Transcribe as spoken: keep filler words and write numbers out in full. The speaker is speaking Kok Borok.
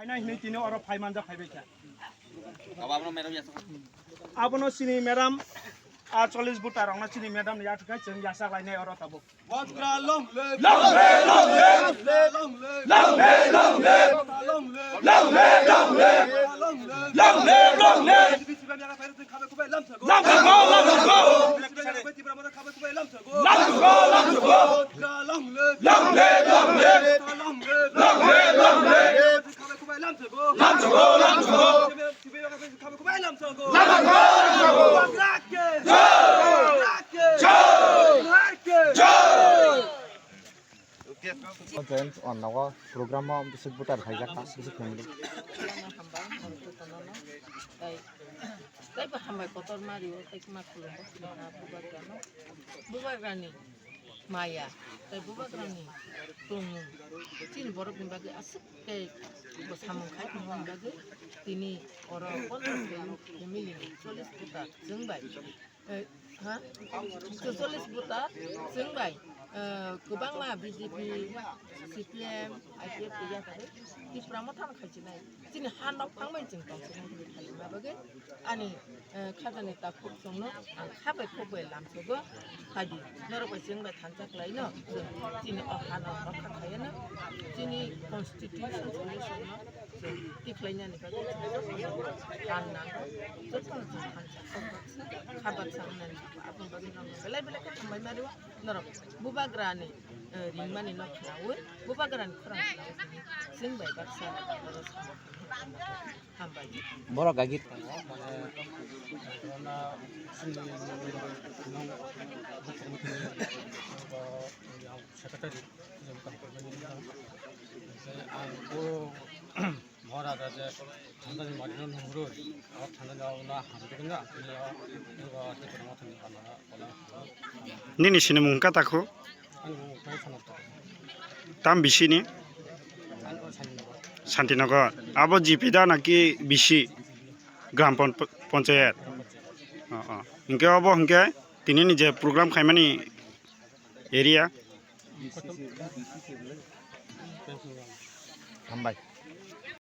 Phainai hinwi tini oro phai manja phaibai kha. Abono chini madam, a chollish voter rokno chini madam ni yathok khe chwng yachak lainai oro tabuk. Long live, long live. Long live, long live. Long live, long live. Long live, long live. Long live, long live. Long live, long live. Lamsogo, lamsogo. Lamsogo, lamsogo. Long live, long live. Long live, long live. Long live, long live. Lamsogo, lamsogo. Lamsogo, lamsogo. Lamsogo, lamsogo. Jai. Friends, o nogo program o bisik butar khaijak kha, bisik family. Tei, tei bo hambai kotor mari o, tei ma khulumbo, bubagrano. Bubagrani maya, tei bubagrani tongmung. Chini borok ni bagwi aswk tei bo samung khai tongmani bagwi tini oro ponchash family ni chollish buta chwng bai. Eh, ha? Chwng chollish buta chwng bai, eh, kwbangma B J P, C P M, I P F tei yakarwi Tipra Motha no khaichinai. Chini ha nok phangbai chwng tongsinai hinwi khaima bagwi ani, eh, khajani takhuk chwngno ang kha bai khuk bai lamsogo. Phaidi norok bai chwng bai thansa khlaino, chwng chini o hano rokha khaiyano, chini constitution solution no chwng tikhlainani bagwi chwng ang nango. Jotono chwng thansa. Kha baksa wngnani aboni bagwi norok belai belai khe hambai mari o. Norok bubagrani, eh, ringmani no khwnaui, bubagrani khorang khwnaui chwng bai baksa oro samung hambai. Borok gagir. Secretary, ang bo Moharaja je thandani marino nungro, o thandani o na hamjak na, tini o, o, o, Tipra Mothani bana, bana. Nini sinimung kha takhu? Ani mung kha Sanatana. Tam bisini? Ani o Santinagar. Santinagar. Abo G P da naki B C? Gram pon-, Panchayat. Oh, oh. Hingke abo hingke tini ni je program khaimani area? Hambai.